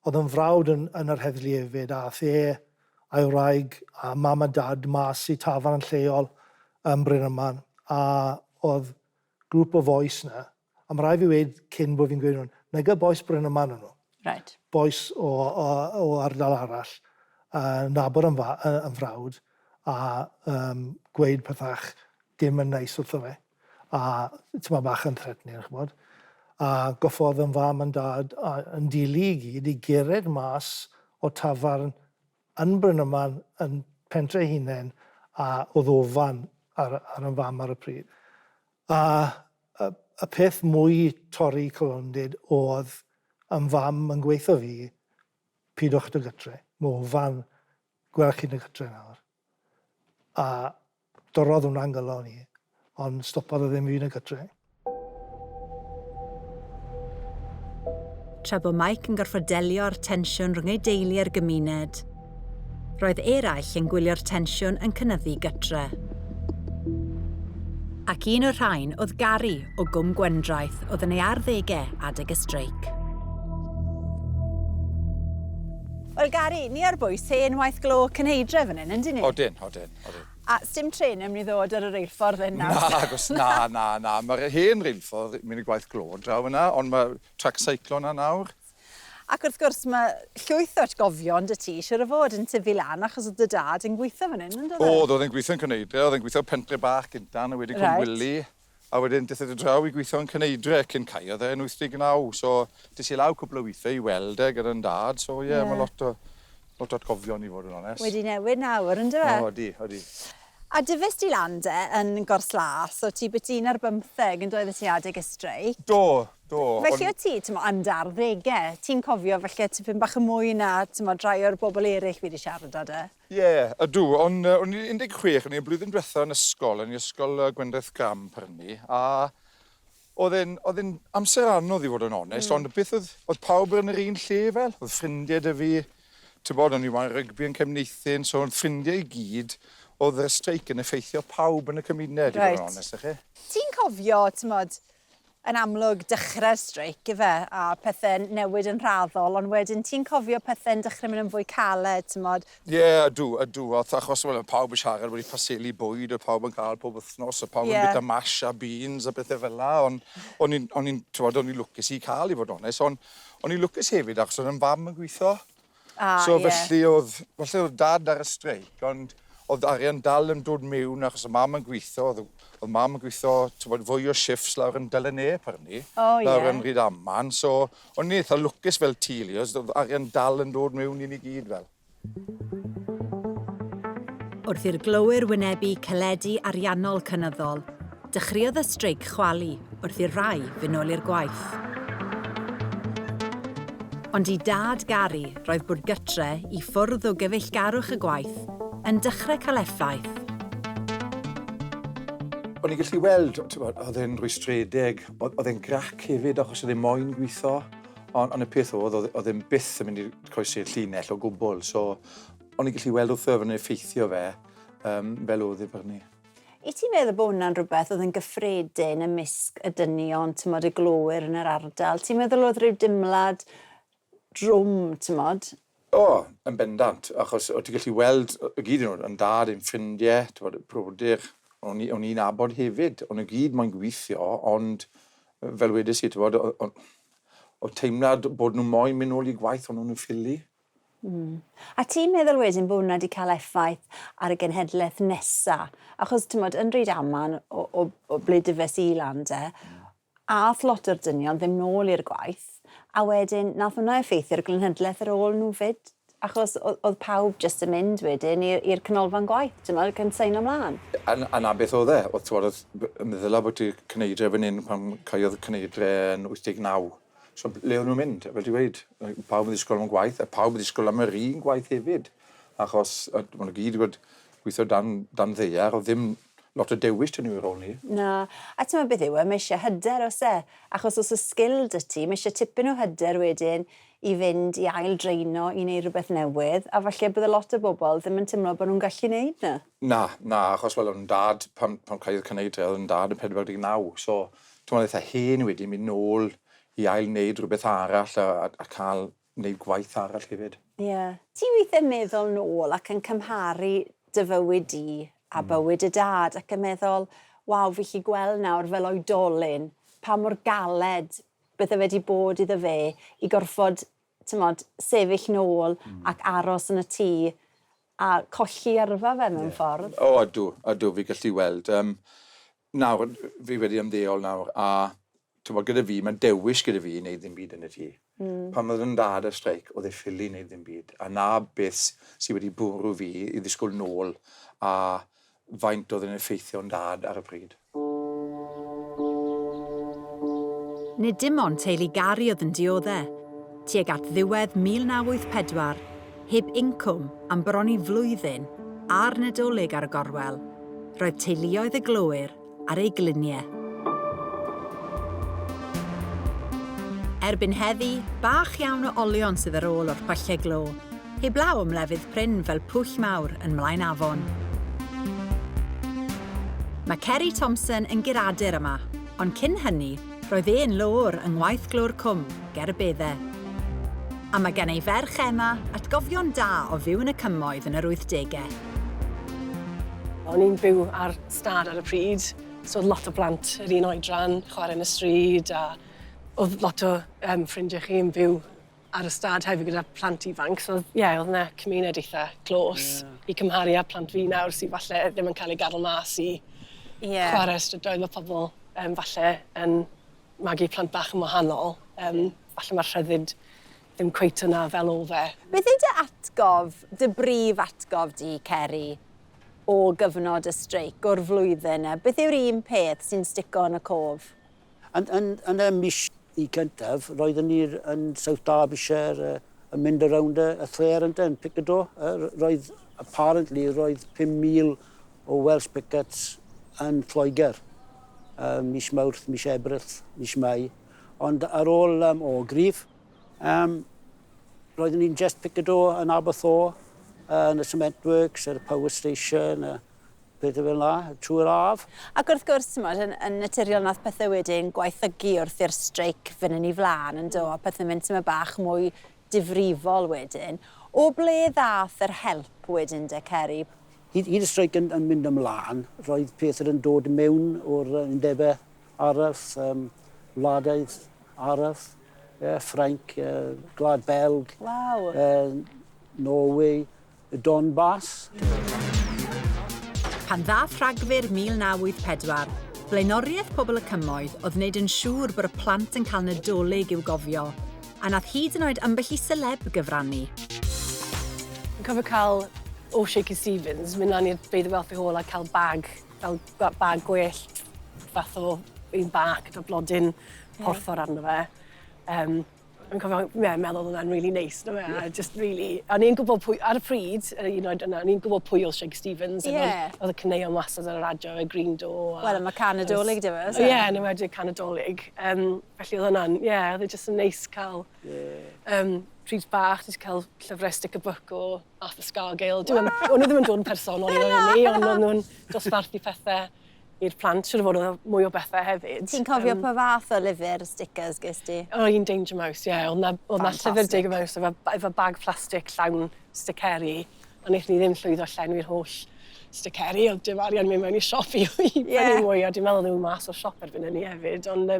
Oedd yn frawd yn, yn yr heddlu hefyd, a ath e a'i wraig a mam a dad mas i tafarn lleol yn Brynaman, a oedd grŵp o fois 'na, a ma' raid fi weud cyn bo' fi'n gweud hwn, nage bois Brynaman o'n nhw. Right. Bois o, o, o ardal arall, nabod yn, fa, yn frawd, a gweud pethach dim yn neis wrtho fe. A tyma bach yn threatening, ch'mod. A goffodd yn fam yn dad a yn deulu i gyd i gered mas o tafarn yn Brynaman yn pentre ei hunen a o'dd ofan ar ar yn fam ar y pryd. A y y peth mwy torri calondid o'dd yn fam yn gweutho fi pidwch dod gytre, ma ofan gweld chi'n y gytre nawr. A dorrodd hwnna'n nghalon i, ond stopodd e ddim fi yn y gytre. Tra bo Mike yn gorfod delio â'r tensiwn rhwng ei deulu a'r gymuned, roedd eraill yn gwylio'r tensiwn yn cynyddu gytre. Ac un o'r rhain oedd Gary o Gwm Gwendraeth oedd yn ei arddegau adeg y streic. Wel Gary, ni ar bwys hen waith glo Cynheidre fan hyn, yndyn ni? Odyn, odyn, odyn. A sdim trên yn mynd i ddod ar y reilffordd hyn nawr? Na, agos, na, na, na. Mae'r hen reilffordd yn mynd i gwaith glo draw fyna, ond mae trac seiclo yna nawr. Ac wrth gwrs mae llwyth o atgofion 'da ti, siŵr o fod, yn tyfu lan achos oedd dy dad yn gweithio fan hyn, yn doedd e? Oedd, oedd e'n gweithio yn Cynheidre, oedd e'n gweithio pentre bach gynta, a wedyn Cwmwili. A wedyn deth e draw i gweithio yn Cynheidre cyn caeodd e yn 89, so des i lawr cwpl o withe i weld e gyda'n dad, so ie, yeah. mae lot o, lot o atgofion i fod yn onest. Wedi newid nawr, yn dyfe? O, odi, odi. A dyfes di lan de yn Gors Las, o ti byti un ar bymtheg yn doedd y ti adeg y streic? Do, do. Felly o ti, ti'n mo, yn dy arddegau, ti'n cofio falle tipyn bach yn mwy na, ti'n mo, rai o'r bobl eraill fi wedi siarad â de? Ie, ydw, ond o'n i'n 16, o'n i'n blwyddyn diwetha yn ysgol, yn ysgol Gwendraeth Graham Pyrni, a oedd e'n, oedd e'n amser anodd i fod yn onest, ond beth oedd, oedd pawb yn yr un lle fel, oedd ffrindiau 'da fi, ti'n bod, o'n i wa'n rygbi yn Cefneithin, so oedd ffrindiau i gyd, oedd y streic yn effeithio pawb yn y cymuned, i fod yn onest â chi. Ti'n cofio, t'mod, yn amlwg dechrau'r streic, ife, a pethe'n newid yn raddol, ond wedyn ti'n cofio pethe'n dechrau mynd yn fwy caled, t'mod? Ie, yeah, ydw, ydw. Achos wel, pawb yn siarad wedi paseli bwyd, oedd pawb yn cael pob wythnos, oedd pawb yn bwyta mash a beans a bethau fel la, ond o'n i'n, o'n i'n, t'mod, o'n i'n lwcus i cael, i fod yn onest, ond o'n i'n lwcus hefyd achos oedd yn fam yn gweithio. Ah, so ie. felly oedd, falle oedd dad ar y streic, ond oedd arian dal yn dod mewn achos oedd mam yn gweithio, oedd, oedd mam yn gweithio, t'mod, fwy o shifts lawr yn Delaney, apparently. O, ie. Lawr yn Rydaman, so o'n i'n eitha lwcus fel teulu, oedd arian dal yn dod mewn i ni gyd fel. Wrth i'r glowyr wynebu caledi ariannol cynyddol, dechreuodd y streic chwalu wrth i'r rai fynd nôl i'r gwaith. Ond i dad Gary, roedd bod gytre i ffwrdd o gyfeillgarwch y gwaith yn dechrau cael effaith. O'n i'n gallu weld, t'mod, oedd e'n rwystredig, oedd e'n grac hefyd achos oedd e moyn gweithio, ond on y peth oedd, oedd e'n byth yn mynd i croesi'r llinell o gwbl, so o'n i'n gallu weld wrtho fe'n effeithio fe fel oedd e byrni. I ti'n meddwl bod hwnna'n rhywbeth oedd yn gyffredin ymysg y dynion, t'mod, y glowyr yn yr ardal? Ti'n meddwl oedd rhyw dimlad drwm, t'mod? O, yn bendant, achos o ti'n gallu weld y gyd yn nhw, yn dad, ein ffrindiau, t'mod, brodyr, o'n i'n nabod hefyd, o'n nhw gyd moyn gweithio, ond fel wedes i, t'mod, o teimlad bod nhw moyn mynd nôl i gwaith, ond o'n nhw'n ffili. A ti'n meddwl wedyn bod hwnna wedi cael effaith ar y genhedlaeth nesa? Achos, t'mod, yn Rydaman, o ble dyfes i lan de, ath lot o'r dynion ddim nôl i'r gwaith, a wedyn nath hwnna effeithio ar y genhedlaeth ar ôl nhw fyd, achos oedd pawb jyst yn mynd wedyn i'r canolfan gwaith, t'mod, ac yn seino mlaen. A na beth oedd e, oedd, t'mod, oedd meddwl bod ti Cynheidre fan hyn pan caeodd Cynheidre yn 89. So le o'n nhw'n mynd? Fel ti'n gweud, pawb yn ddisgwyl am gwaith, a pawb yn ddisgwyl am yr un gwaith hefyd. Achos maen nhw gyd wedi gweithio dan ddaear, oedd ddim lot o dewis 'da nhw ar ôl 'ny. Na, a ti'n meddwl beth yw e, mae eisiau hyder oes e, achos os oes sgil 'da ti, mae eisiau tipyn o hyder wedyn i fynd i ail dreino i wneud rhywbeth newydd, a falle bydde lot o bobl ddim yn teimlo bod nhw'n gallu wneud 'na. Na, na, achos wel o'n dad, pan caeodd Cynheidre, oedd yn dad yn 49, so ti'n meddwl eitha hen wedi mynd nôl i ail wneud rhywbeth arall a cael wneud gwaith arall hefyd. Ie. Yeah. Ti weithiau'n meddwl nôl ac yn cymharu dy fywyd di a bywyd y dad ac yn meddwl, waw, fi 'llu gweld nawr fel oedolyn pa mor galed bydde fe wedi bod iddo fe i gorfod, t'mod, sefyll nôl ac aros yn y tŷ a colli yrfa fe mewn ffordd. O, ydw, ydw, fi gallu weld. Nawr, fi wedi ymddeol nawr, a t'mod, gyda fi, mae'n dewis gyda fi i wneud ddim byd yn y tŷ. Pan oedd yn dad ar streic, oedd e ffili wneud ddim byd. A 'na beth sy wedi bwrw fi i ddisgwyl nôl a faint oedd yn effeithio'n dad ar y pryd. Nid dim ond teulu Gary oedd yn diodde'. Tuag at ddiwedd 1984, heb incwm am bron i flwyddyn, a'r Nadolig ar y gorwel, roedd teuluoedd y glowyr ar eu glinie. Erbyn heddi, bach iawn o olion sydd ar ôl o'r pyllau glo, heblaw am lefydd prin fel Pwll Mawr yn Mlaen Afon. Mae Ceri Thompson yn guradur yma, ond cyn hynny, roedd e'n löwr yng ngwaith glo'r cwm, ger y bedde. A mae gan ei ferch Emma atgofion da o fyw yn y cymoedd yn yr wythdegau. O'n i'n byw ar stad ar y pryd, so oedd lot o blant yr un oedran, chwarae yn y stryd, a oedd lot o um, ffrindiau chi yn byw ar y stad hefyd gyda plant ifanc, so ie, yeah, oedd yna cymuned eitha close yeah. i cymharu â plant fi nawr sydd falle ddim yn cael ei gadael mas i yeah. chwarae strydoedd. Mae pobl um, falle yn magu plant bach yn wahanol. Um, falle mae'r rhyddid ddim cweit yna fel o fe. Beth yw dy atgof, dy brif atgof di, Ceri, o gyfnod y streic, o'r flwyddyn 'na? Beth yw'r un peth sy'n stico yn y cof? Yn, yn, yn y mis i cyntaf, roeddwn ni yn South Derbyshire uh, yn mynd around y, y fair yn yn Picado. Uh, roedd, apparently, roedd 5,000 o Welsh pickets yn Lloegr. Uh, mis Mawrth, mis Ebrill, mis Mai. Ond ar ôl um, Orgreave, um, roeddwn ni'n just Picado yn Aberthaw, uh, yn y cement works, ar y power station, pethau fel 'na, trwy'r haf. Ac wrth gwrs, t'mod, yn, yn naturiol nath pethau wedyn gwaethygu wrth i'r streic fynd yn ei flaen, yn do, a pethau'n mynd tyma bach mwy difrifol wedyn. O ble ddath yr help wedyn de, Ceri? Hyd, hyd y streic yn, yn mynd ymlaen, roedd pethau yn dod mewn o'r undebau arall, um, wladydd arall, yeah, Ffrainc, Gwlad Belg, Norway, y Donbass. Pan ddath Rhagfyr 1984, blaenoriaeth pobl y cymoedd oedd wneud yn siŵr bod y plant yn cael Nadolig i'w gofio, a nath hyd yn oed ambell i seleb gyfrannu. Fi'n cofio cael o Shaky Stevens, mynd lan i'r Beiddi Welfare Hall a cael bag, fel bag gwellt, fath o un bach gyda blodyn porffor arno fe. Um, Fi'n cofio, ie, meddwl oedd hwnna'n really nice, no fe? A just really... O'n i'n gwybod pwy, ar y pryd, yr un oed yna, o'n i'n gwybod pwy oedd Shaky Stevens. Oedd y caneuon wastad ar y radio, y Green Door. Wel, mae cân Nadolig 'da fe, oes e? Ie, yn enwedig cân Nadolig. Um, felly oedd hwnna'n, ie, yeah, oedd e just yn neis cael um, pryd bach, jyst cael llyfrau sticker book o Arthur Scargill. O'n nhw ddim yn dod yn personol i ni, ond o'n nhw'n dosbarthu pethau i'r plant. Siwr o fod oedd mwy o bethau hefyd. Ti'n cofio pa fath o lyfr stickers ges di? O, un Danger Mouse, ie. Yeah. Oedd na, oedd na llyfr Danger Mouse efo, efo bag plastig llawn sticeri. A wnaethon ni ddim llwyddo llenwi'r holl sticeri. Oedd dim arian mynd mewn i siop i, i prynu mwy. A dwi'n meddwl nhw mas o'r siop erbyn hynny hefyd. Ond,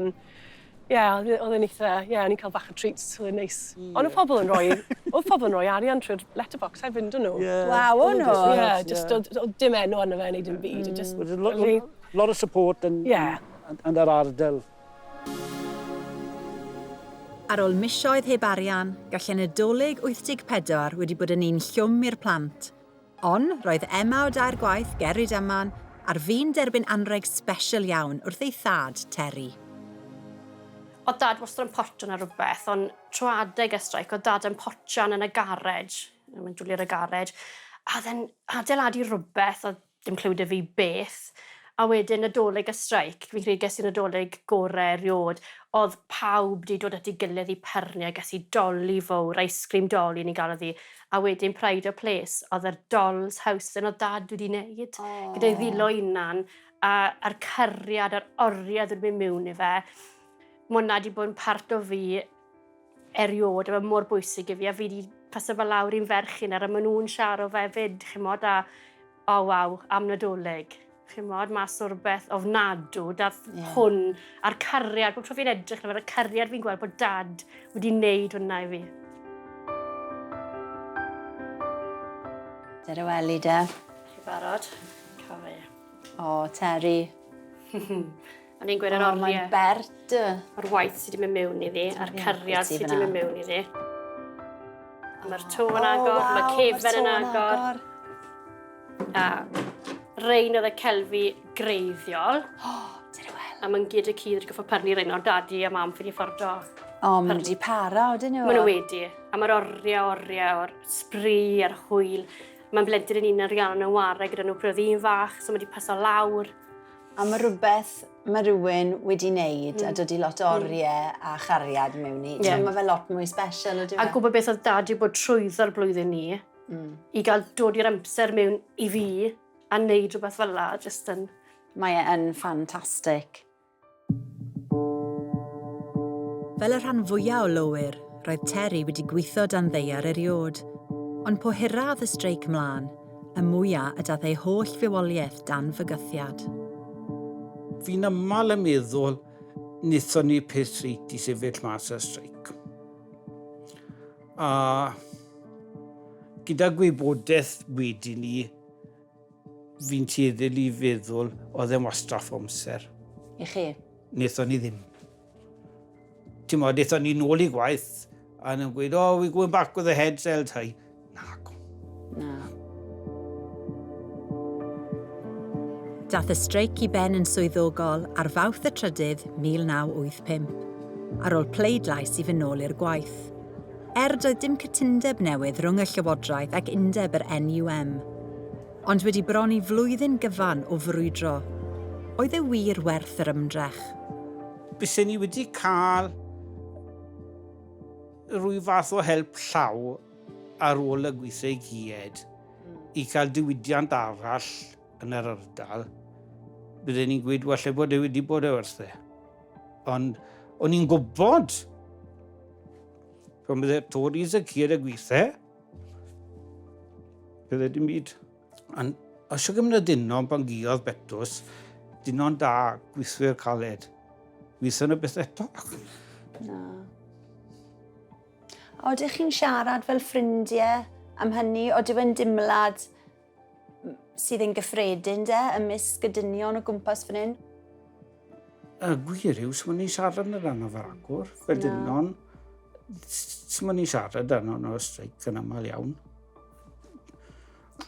ie, yeah, oedd e'n eitha, ie, yeah, o'n i'n cael bach o treats, oedd e'n neis. Ond oedd pobl yn rhoi, oedd pobl yn rhoi arian trwy'r letterbox hefyd, dyn nhw? Waw, o'n nhw? Ie, just, oedd dim enw arno fe neu dim byd. Just, lot, lot of support yn, yn, yn yr ardal. Ar ôl misoedd heb arian, gallai Nadolig 84 wedi bod yn un llwm i'r plant. Ond roedd Emma o dair gwaith ger Rydaman ar fin derbyn anreg special iawn wrth ei thad, Terry. Oedd dad wastad yn potsian ar rhywbeth, ond trwy adeg y streic, oedd dad yn potsian yn y garej. Mae'n dwlu ar y garej. A oedd e'n adeiladu rhywbeth, oedd dim clywed y fi beth. A wedyn Nadolig y streic, fi'n credu ges i Nadolig gorau erioed, oedd pawb wedi dod at ei gilydd i pyrnu a ges i doli fawr, ice cream dolly ni'n gael iddi. A wedyn Pride of Place, oedd yr Doll's House yn oedd dad wedi wneud, oh. gyda'i ddilo hunan, a, a'r cariad a'r oriau wedi mynd mewn i fe. Mae hwnna wedi bod yn part o fi eriod, a mae mor bwysig i fi, a fi wedi paso fe lawr i'n ferch i nawr, a maen nhw'n siarad fe fyd, chimod, a o oh, waw, am Nadolig. Chimod, mas o rhywbeth ofnadw, dath hwn, a'r cariad, bob tro fi'n edrych arno fe, y cariad fi'n gweld bod dad wedi wneud hwnna i fi. Dyna weli de. Chi barod? Cael fe. O, Terry. O'n i'n gweud yr O, oriau. mae'n bert. Yr waith sydd wedi mynd mewn iddi, a'r cariad beth sydd sydd wedi mynd fyna. mewn iddi. Mae'r to yn O, agor, waw, mae ma'r cefen to yn yn agor. A rein oedd y celfi greiddiol. O, A mae'n gyd y cudd wedi goffo prynu rein o'r dadi a mam ffili ffordo. O, maen nhw wedi para, odyn nhw? Maen nhw wedi. A mae'r oriau, oriau o'r sbri a'r hwyl. Mae'n blentyn yn un ar Rhiannon yn ware gyda nhw pryd oedd un fach, so mae wedi paso lawr. A mae rhywbeth mae rhywun wedi wneud a dod i lot o oriau a chariad mewn i. Ie. Yeah. Mae fe lot mwy special, ydyw e? A gwybod beth oedd dad wedi bod trwyddo'r blwyddyn ni, i gael dod i'r amser mewn i fi a wneud rhywbeth fel la, jyst yn... Mae e yn ffantastig. Fel y rhan fwyaf o lowyr, roedd Terry wedi gweithio dan ddaear eriod. Ond po hira oedd y streic mlaen, y mwyaf y dath ei holl fywoliaeth dan fygythiad. Fi'n aml yn meddwl wnaethon ni peth reit i sefyll mas ar streic. A gyda gwybodaeth wedi ni, fi'n tueddol i feddwl oedd e'n wastraff o amser. I chi? Wnaethon ni ddim. Ti'n modd, wnaethon ni nôl i gwaith a nhw'n gweud, oh, we're going back with the heads held high. Na. Dath y streic i ben yn swyddogol ar Fawrth y trydydd 1985, ar ôl pleidlais i fynd nôl i'r gwaith. Er doedd dim cytundeb newydd rhwng y Llywodraeth ac undeb yr NUM, ond wedi bron i flwyddyn gyfan o frwydro, oedd e wir werth yr ymdrech. Bysen ni wedi cael rhyw fath o help llaw ar ôl y gweithio i gyd i cael diwydiant arall yn yr ardal, bydden ni'n gweud, walle bod e wedi bod e werth e. Ond o'n i'n gwybod pan bydde Tories y cyd y gweithio, bydde dim byd. Ond os yw'n gymryd dynon pan giodd Betws, dynon da, gweithwyr caled. Weithio yn y beth eto. Na. A odych chi'n siarad fel ffrindiau am hynny? Odyw e'n dimlad sydd yn gyffredin de, ymysg y dynion o gwmpas fan hyn? Y gwir yw, swn ni'n siarad yn rhan o fer agor, fel Na. dynon. Swn ni'n siarad arno o'r streic yn aml iawn.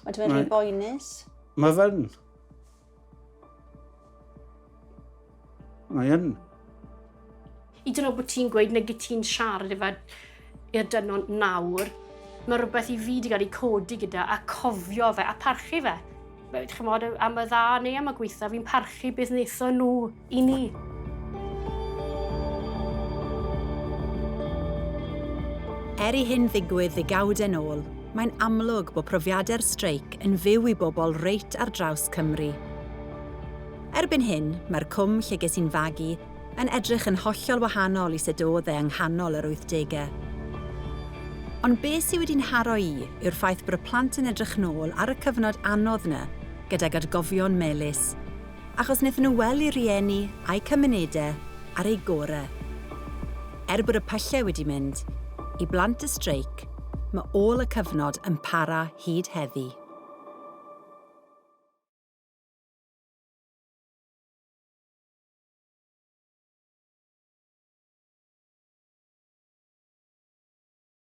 Odyw e'n rhy boenus? Mae fe'n. Mae yn. I dyn nhw bod ti'n gweud nag i ti'n siarad efo i'r dynon nawr, mae rhywbeth i fi wedi cael ei codi gyda a cofio fe a parchu fe. Chymod, am y dda neu am y gweitha, fi'n parchu beth wnaethon nhw i ni. Er i hyn ddigwydd ddegawd yn ôl, mae'n amlwg bod profiadau'r streic yn fyw i bobl reit ar draws Cymru. Erbyn hyn, mae'r cwm lle ges i'n fagu yn edrych yn hollol wahanol i sut oedd e yng nghanol yr 80au. Ond be sydd wedi'n haro i yw'r ffaith bod y plant yn edrych nôl ar y cyfnod anodd yna gydag atgofion melys, achos wnaethon nhw weld eu rieni a'u cymunedau ar eu gorau. Er bod y pyllau wedi mynd, i blant y streic, mae ôl y cyfnod yn para hyd heddi.